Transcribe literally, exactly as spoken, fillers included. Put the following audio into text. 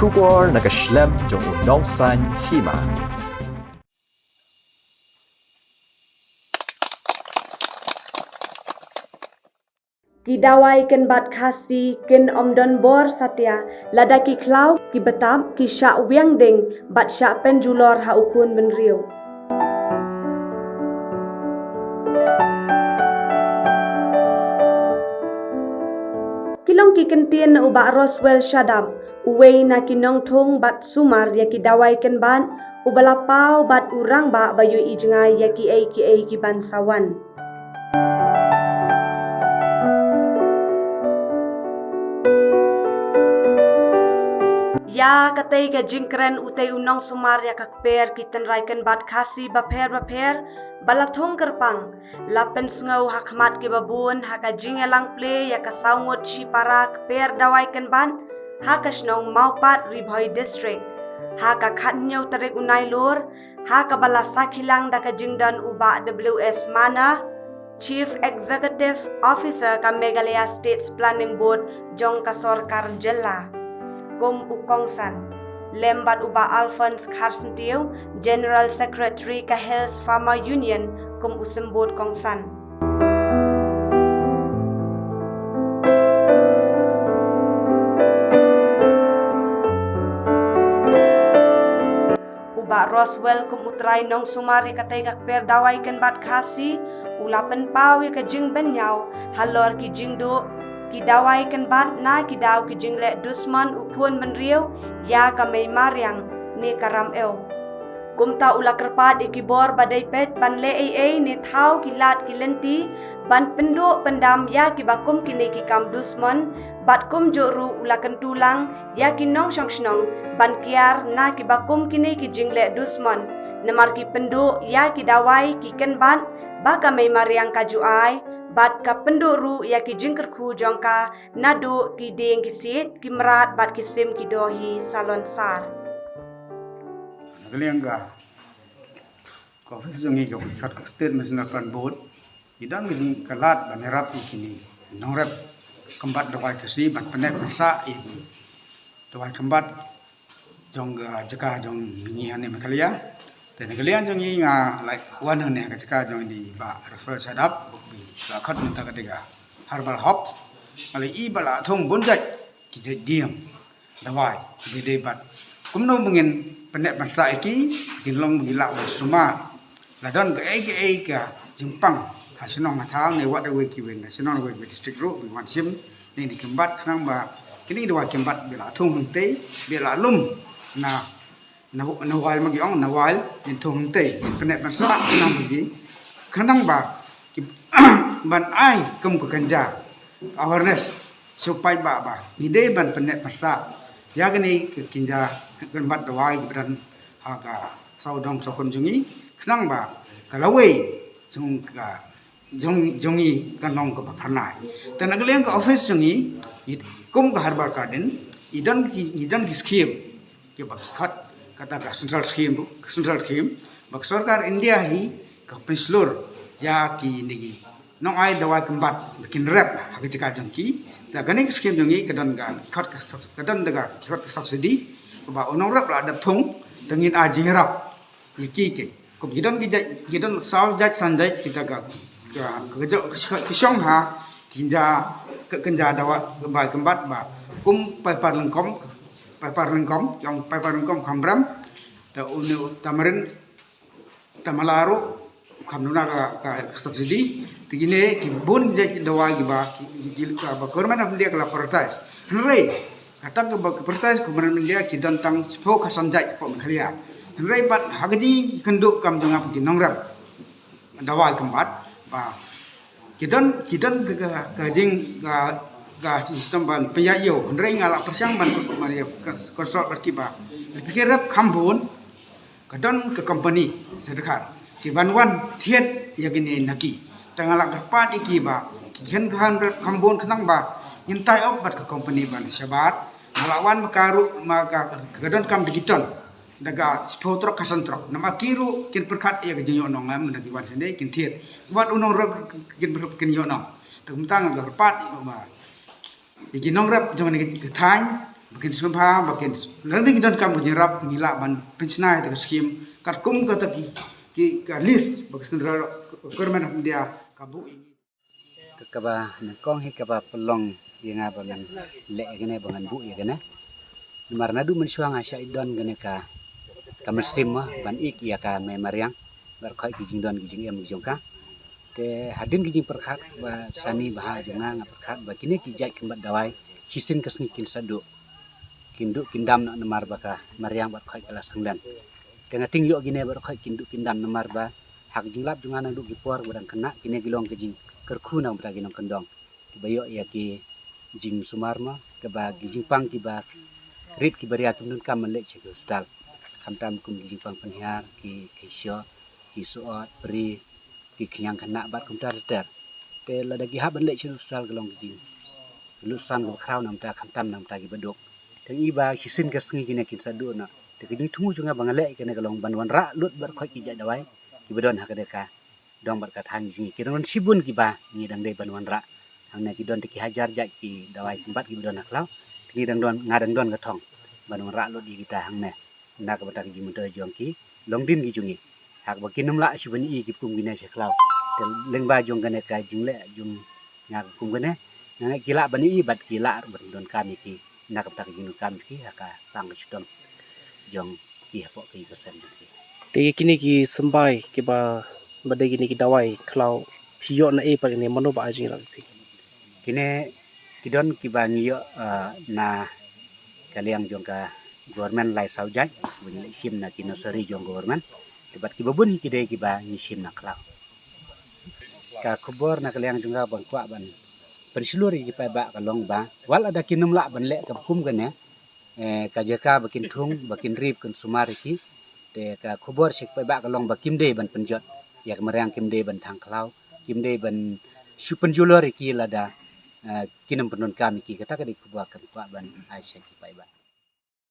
Khubor na ka shlem jong u nongsan hima. Ki dawai kynbat Khasi kin ym don bor satia lada ki khlaw, ki btap, ki shah wiang ding bad shah pynjulor ha u khun bynriew. Ki long ki kyntien na u Bah Roswell Shadap, uwei na ki nongthung bad sumar ïa ki dawai kynbat, uba la paw bad u rangbah ba ïohi jngai ïa kiei kiei kiban sa wan. Ïa katei ka jingkren utei u nongsumar ïa ka kper ki tynrai kynbat Khasi bapher bapher ba la thung kyrpang, la pynsngew ha khmat kiba bun ha ka jingïalang plie ïa ka saw ngut shipara kper dawai kynbat ha ka shnong Mawpat, Ri Bhoi District, ha ka khathynñiew tarik u Nailur, ha kaba la sakhi lang da ka jingdon u Bah W S Mana, Chief Executive Officer ka Meghalaya States Planning Board jong ka sorkar jylla kum u kongsan, lem bad u Bah Alphonse Kharsyntiew, General Secretary ka Hills Farmer Union, kum u symbud kongsan. U Bah Roswell kum u trai nongsumar ïa katei ka kper dawai kynbat Khasi, u la pynpaw ïa ka jingbynñiaw halor ki jingduh ki dawai kynbat na ki daw ki jingleh dusmon u khun bynriew ïa ka mei mariang ne ka ramew. Kumta u la kyrpad ïa ki bor ba dei peit ban leh ei ei ne thaw ki lad ki lynti ban pynduh pyndam ïa kiba kum kine ki kam dusmon, bad kumjuh ruh u la kyntu lang ïa ki nongshong shnong ban kiar na kiba kum kine ki jingleh dusmon, namar ki pynduh ïa ki dawai ki kynbat ba ka mei mariang ka ju ai, bad ka pynduh ruh ïa ki jingkyrkhu jong ka naduh ki dieng ki siej, ki mrad bad ki sim ki doh hi salonsar. Na ka liang ka, ka office jong ngi ka khot ka State National Plan Board, i dang ka jing ka lad ban ïarap ïa kine nongrep kynbat dawai Khasi ban pynneh pynsah ïa ki dawai kynbat jong ka jaka jong ngi hangne Meghalaya. Te na ka liang jong ngi nga la wan hangne ka jaka jong i Bah Roswell Shadap, ba la khot mynta ka dei ka herbal herbs. Nga la ïohi ba la thung bun jait ki jait dieng dawai, ki dei dei bad kumno ba ngin pynneh pynsah ïa ki, kin long ba ki lah ban sumar. La don kaei kaei ka jingpang ha shnong ha thaw ne wat away ki wen, ha shnong wei ki district ruh ba wan shim ne ki kynbat, khnang ba kine ki dawai kynbat ba la thung hangtei, ba la lum na, na, na wild, ma ki ong na wild, ngin thung hangtei, ngin pynneh pynsah khnang ba ki, khnang ba ki ban ai kum ka kynja awareness sha u paidbah ba ngi dei ban pynneh pynsah ïa kine ki kynja kynbat dawai kiba don ha ka sawdong sawkun jong ngi, khnang ba ka lawei jong ka jong, jong ngi kan long kaba phyrnai. Te na ka liang ka office jong ngi, ngi kum ka Herbal Garden, ngi don ki, ngi don ki scheme kiba ki khot kata ka central scheme, central scheme ba ka sorkar India hi ka pynshlur ïa kine ki nongai dawai kynbat ba kin rep ha ka jaka jong ki. Te kane ka scheme jong ngi ka don ka, ki khot ka sub-, ka don da ka, ki khot ka subsidy, ba u nongrep la dep thung, te ngin ai jingïarap ïa ki, ki. Kum ki don ki jait, ki don saw jait san jait kita ka, ka, ka, ka, ka, ka shong ha kynja, ka, kynja dawai kynbat ba kum paipar lyngkong, paipar lyngkong, ki ong paipar lyngkong kham rem. Te une u tamarin, tamala ruh kham duna ka, ka, ka subsidy. Te kine ki bun jait dawai kiba ki, ki, ki, ka ba Government of India ka la prioritize. Hynrei kata kaba ka prioritize Government of India ki don tang shiphew khatsan jait hapoh Meghalaya. Hynrei bad ha ka jingkynduh kam jong nga ki nongrep dawai kynbat ba ki don, ki don ka, ka, ka jing, ka, ka system ban pynïaid ïew. Hynrei nga la pyrshang ban, ban ïa consult bad ki ba lada ki rep kham bun, ka don ka company sha dkhar kiban wan thied ïa kine na ki. Te nga la kyrpad ïa ki ba ki khein khein rep kham bun khnang ba ngin tie up bad ka company ban shabar. Nga la wan ma ka ruh, ma ka, ka donkam digital da ka shiphew trok khatsan trok. Namar ki ruh kin pyrkhat ïa ka jingïohnong, em, da ki wan shane kin thied. Wat u nongrep kin pyrkhat kin ïohnong. Te kumta nga kyrpad ïa ba ïa ki nongrep jong kane ka thaiñ ba Kin sngewbha ba kin, lada ki donkam ka jingïarap, ngi lah ban pynshna ïa ka skim katkum kata ki, ki, ka list ba ka Central Government of India ka buh ïa ngi. Kaba nyngkong hi kaba pynlong ïa nga ba ngan leh ïa kane, ba ngan buh ïa kane. Namar naduh mynshuwa nga shah don kane ka, ka mynsiem ban ïeit ïa ka mei mariang, bad khoit ki jingdon ki jingem ki jong ka. Te hadien ki jingpyrkhat ba sani bha jong nga, nga pyrkhat ba kine ki jait kynbat dawai shisien ka sngi kin sa duh. Kin duh kin dam noh namar ba ka mariang bad khoit ka la sangdang. Te nga tieng ïoh kine bad khoit kin duh kin dam namar ba ha ka jinglap jong nga naduh ki por ba dang khynnah, kine ki long ka jingkyrkhu na ka bynta ki nongkyndong kiba ïoh ïa ki jingsumar ma, kaba ki jingpang kiba rit kiba ria kim donkam ban leit sha ki hospital. Khamtam kum ki jingpang pynhiar, ki, ki shoh, ki soh, pri, ki khñiang khynnah bad kumta ter ter. Te lada ki hap ban leit sha hospital ka long ka jinglut san kaba khraw na ka bynta, khamtam na ka bynta kiba duk. Te ngi ba shisien ka sngi kine kin sa duh noh. Te ka jingthmu jong nga ba nga leh kane ka long ban wanrah lut bad khoit ki jait dawai kiba don ha kane ka dong bad ka thaiñ jong ngi. Ki dang don shibun kiba ngi dang dei ban wanrah. Hangne ki don te ki hajar jait ki dawai kynbat kiba don ha khlaw. Te ngi dang don, nga dang don ka thong ban wanrah lut ïa kita hangne na ka bynta ka jingmyntoi jong ki longdien ki jong ngi. Ha kaba kin ym lah shuh ban ïohi ki kum kine sha khlaw. Te lyngba jong kane ka jingleh jong nga kum kane, nga ngeit ki lah ban ïohi bad ki lah ruh ban donkam ïa ki na ka bynta ka jingdonkam ki ha ka pang ka shitom jong ki hapoh ka ïing ka sem jong ki. Te kine ki symbai kiba, ba dei kine ki dawai khlaw, phi ïoh na ei pat kine, mano ba ai jingïarap ïa phi? Kine ki don kiba ngi ïoh, ah, na ka liang jong ka government lai saw jait, ba ngi leit shim na ki nursery jong government. Te bad kiba bun hi ki dei kiba ngi shim na khlaw. Ka khubor na ka liang jong nga ban kwah ban pynshlur ïa ki paidbah ka long ba wat lada kin ym lah ban leh ka kum kane, eh, ka jaka ba kin thung, ba kin rip, kin sumar ïa ki. Te ka khubor sha ki paidbah ka long ba kim dei ban pynjot ïa ka mariang, kim dei ban thang khlaw, kim dei ban shu pynjulor ïa ki lada, eh, kin ym pyndonkam ïa ki. Kata ka dei khubor kan kwah ban ai sha ki paidbah.